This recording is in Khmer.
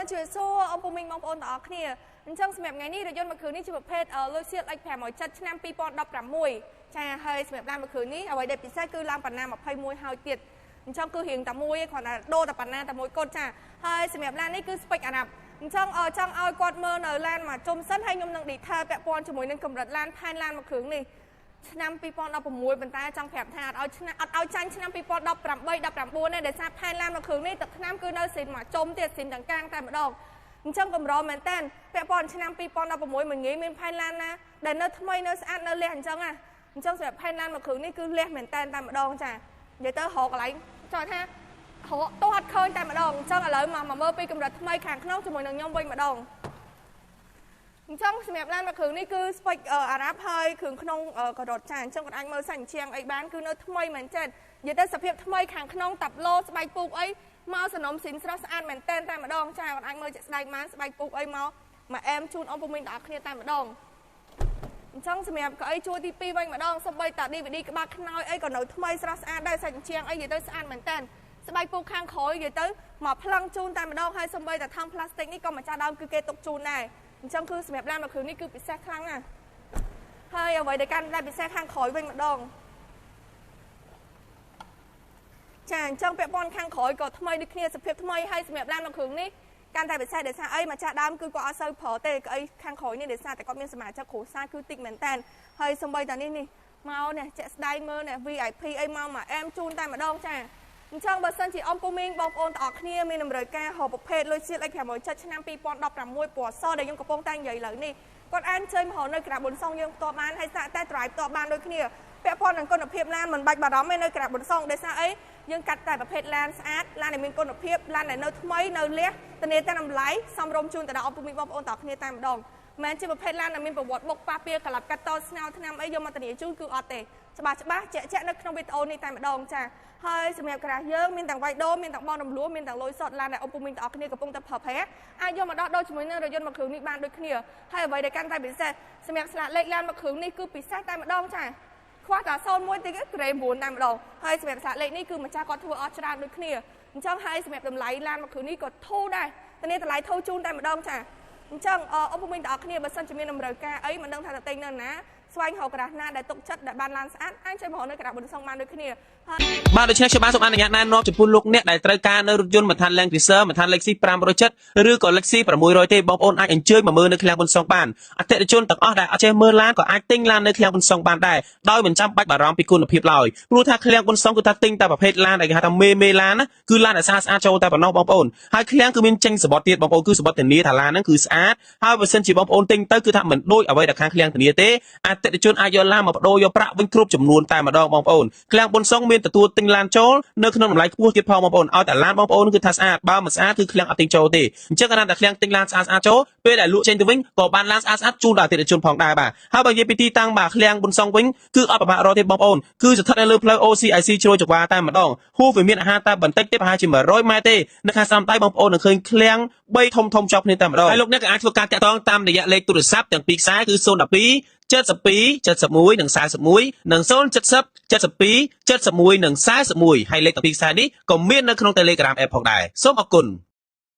នឹងជម្រាបសួរអ៊ំពូមីងបងប្អូនទាំងអស់គ្នាអញ្ចឹងសម្រាប់ថ្ងៃនេះរថយន្តមួយគ្រឿងនេះជាប្រភេទ Lucid X570 ឆ្នាំ2016ចាហើយសម្រាប់ឡានមួយគ្រឿងនេះអ្វីដែលពិសេសគឺឡើងប៉ាណា21ហើយទៀតអញ្ចឹងគឺរៀងតែមួយឯងគ្រាន់តែដូរតែប៉ាណាតែមួយគត់ចាហើយសម្រាប់ឡាននេះគឺ spec អារ៉ាប់អញ្ចឹងចង់ឲ្យគាត់មើលនៅឡានមកជុំសិនហើយខ្ញុំនឹង detail ពាក់ព័ន្ធជាមួយនឹងកម្រិតឡានផែនឡានមួយគ្រឿងនេះឆ្នាំ2016ប៉ុន្តែចង់ប្រាប់ថាអត់ឲ្យឆ្នាំអត់ឲ្យចាញ់ឆ្នាំ2018 19ទេដោយសារផែនឡានមួយគ្រឿងនេះទឹកថ្នាំគឺនៅស៊ីនមកជុំទៀតស៊ីនទាំងកាងតែម្ដងអញ្ចឹងកម្រមែនតើពាក់ព័ន្ធឆ្នាំ2016មិនងាយមានផែនឡានណាដែលនៅថ្មីនៅស្អាតនៅលះអញ្ចឹងណាអញ្ចឹងសម្រាប់ផែនឡានមួយគ្រឿងនេះគឺលះមែនតើតែម្ដងចានិយាយទៅរកកន្លែងចង់ថារកទោះអត់ឃើញតែម្ដងអញ្ចឹងឥឡូវមកមើលពីកម្រិតថ្មីខាងក្នុងជាមួយនឹងខ្ញុំវិញម្ដងអញ្ចឹងសម្រាប់ឡានមួយគ្រឿងនេះគឺ spec អារ៉ាប់ហើយគ្រឿងក្នុងក៏រត់ចាអញ្ចឹងគាត់អាចមើលសាច់ជាងអីបានគឺនៅថ្មីមែនចេះនិយាយទៅសភាពថ្មីខាងក្នុងតាប់ឡូស្បែកពូកអីមកសំណុំស៊ីនស្រស់ស្អាតមែនតែនតែម្ដងចាគាត់អាចមើលជាក់ស្ដែងបានស្បែកពូកអីមកមកអែមជូនអ៊ំពូមីងទាំងអស់គ្នាតែម្ដងអញ្ចឹងសម្រាប់កៅអីជួរទី2វិញម្ដងសូម្បីតា DVD ក្បាលខ្នើយអីក៏នៅថ្មីស្រស់ស្អាតដែរសាច់ជាងអីនិយាយទៅស្អាតមែនតែនស្បែកពូកខាងក្រោយនិយាយទៅមកប្លង់ជូនតែម្ដងហើយសូម្បីតាថង់ផ្លាស្ទិកនេះក៏ម្ចាស់ដើមគឺគេទុកជូនដែរអញ្ចឹងគឺសម្រាប់ឡានមួយគ្រឿងនេះគឺពិសេសខ្លាំងណាស់ហើយអ្វីដែលកាន់តែពិសេសខាងក្រោយវិញម្ដងចាអញ្ចឹងពាក់ព័ន្ធខាងក្រោយក៏ថ្មីដូចគ្នាសភាពថ្មីហើយសម្រាប់ឡានមួយគ្រឿងនេះកាន់តែពិសេសដោយសារអីម្ចាស់ដើមគឺគាត់អត់សូវប្រើទេអីខាងក្រោយនេះដោយសារតែគាត់មានសមាជិកគ្រួសារគឺតិចមែនតើហើយសូម្បីតានេះនេះមកនេះជាក់ស្ដែងមើលនេះ VIP អីមកមកអែមជូនតែម្ដងចាអញ្ចឹងបើសិនជាអ៊ំពូមីងបងប្អូនទាំងអស់គ្នាមានតម្រូវការហៅប្រភេទ Lucid X570 ឆ្នាំ2016ពណ៌សដែលខ្ញុំកំពុងតែនិយាយលើនេះគាត់អាចជើញមករកនៅក្រាប៊ុនសុងយើងផ្ទាល់បានហើយសាកតែ drive ផ្ទាល់បានដូចគ្នាពាក់ព័ន្ធនឹងគុណភាពឡានមិនបាច់បារម្ភទេនៅក្រាប៊ុនសុងដោយសារអីយើងកាត់តែប្រភេទឡានស្អាតឡានដែលមានគុណភាពឡានដែលនៅថ្មីនៅលះធានាតែតម្លៃសមរម្យជូនទៅដល់អ៊ំពូមីងបងប្អូនទាំងអស់គ្នាតែម្ដងមិនជាប្រភេទឡានដែលមានប្រវត្តិបុកប៉ះពាកលាប់កាត់តស្នោថ្នាំអីយកមកធានាជូនគឺអត់ទេច្បាស់ច្បាស់ជាក់ៗនៅក្នុងវីដេអូនេះតែម្ដងចាហើយសម្រាប់ក្រាស់យើងមានទាំងវ៉ៃដូមានទាំងបងរំលោះមានទាំងលុយសុទ្ធឡានដែលអ៊ំពូមីងទាំងអស់គ្នាកំពុងតែប្រើប្រាស់អាចយកមកដោះដូរជាមួយនឹងរថយន្តមួយគ្រឿងនេះបានដូចគ្នាហើយអ្វីដែលកាន់តែពិសេសសម្រាប់ស្លាកលេខឡានមួយគ្រឿងនេះគឺពិសេសតែម្ដងចាខ្វះតែ01តិចក្រេ9តែម្ដងហើយសម្រាប់ស្លាកលេខនេះគឺម្ចាស់គាត់ធ្វើអស់ច្រើនដូចគ្នាអញ្ចឹងហើយសម្រាប់តម្លៃឡានមួយគ្រឿងនេះក៏ធូរដែរធានាតម្លៃធូរជូនតែម្ដងចាអញ្ចឹងអ៊ំពូមីងទាំងអស់គ្នាបើសិនជាមានតម្រូវការអីមិនដឹងថាទៅទិញនៅណាស្វែងរកក្រាស់ណាដែលទុកចិត្តដែលបានឡានស្អាតអាចជួយមករកនៅក្រាស់បុនសុងបានដូចគ្នាបាទដូច្នេះខ្ញុំបានសូមអនុញ្ញាតណែនាំចំពោះលោកអ្នកដែលត្រូវការនៅរថយន្តមិនថា Land Cruiser មិនថា Lexus 570ឬក៏ Lexus 600ទេបងប្អូនអាចអញ្ជើញមកមើលនៅឃ្លាំងបុនសុងបានអតិថិជនទាំងអស់ដែលអត់ចេះមើលឡានក៏អាចទិញឡាននៅឃ្លាំងបុនសុងបានដែរដោយមិនចាំបាច់បារម្ភពីគុណភាពឡើយព្រោះថាឃ្លាំងបុនសុងគឺថាទិញតែប្រភេទឡានដែលគេហៅថាមេមេឡានណាគឺឡានដែលស្អាតស្អាតចូលតែប៉ុណ្ណោះបងប្អូនហើយឃ្លាំងគឺមានចេញសបត់ទៀតបងប្អូនគឺសបត់ធានាថាឡានហ្នឹងគឺស្អាតហើយបើសិនជាបងប្អូនទិញទៅគឺថាមិនដូចអ្វីដែលខាងឃ្លាំងធានាទេអតិថិជនអាចយកឡានមកបដូរយកប្រាក់វិញគ្រប់ចំនួនតែម្ដងបងប្អូនឃ្លាំងបុនសុងមានទទួលទិញឡានចូលនៅក្នុងតម្លៃខ្ពស់ទៀតផងបងប្អូនឲ្យតែឡានបងប្អូនគឺថាស្អាតបើមិនស្អាតគឺឃ្លាំងអត់ទិញចូលទេអញ្ចឹងកាលណាតែឃ្លាំងទិញឡានស្អាតស្អាតចូលពេលដែលលក់ចេញទៅវិញក៏បានឡានស្អាតស្អាតជូនដល់អតិថិជនផងដែរបាទហើយបើនិយាយពីទីតាំងបាទឃ្លាំងបុនសុងវិញគឺអត់ពិបាករកទេបងប្អូនគឺស្ថិតនៅលើផ្លូវ OCIC ជ្រោយចង្វាតែម្ដងហួសវាមានអាហារតែបន្តិចទេប្រហែលជា100ម៉ែត្រទេនៅខាងស្ដាំដៃបងប្អូននឹងឃើញឃ្លាំង3ធំធំជាប់គ្នាតែម្ដងហើយលោកអ្នកក៏អាចធ្វើការតាក់ទងតាមរយៈលេខទូរស័ព្ទទាំងពីរខ្សែគឺ012 72 71និង41និង070 72 71និង41ហើយលេខទាំងពីរខ្សែនេះក៏មាននៅក្នុង Telegram App ផងដែរសូមអរគុណ។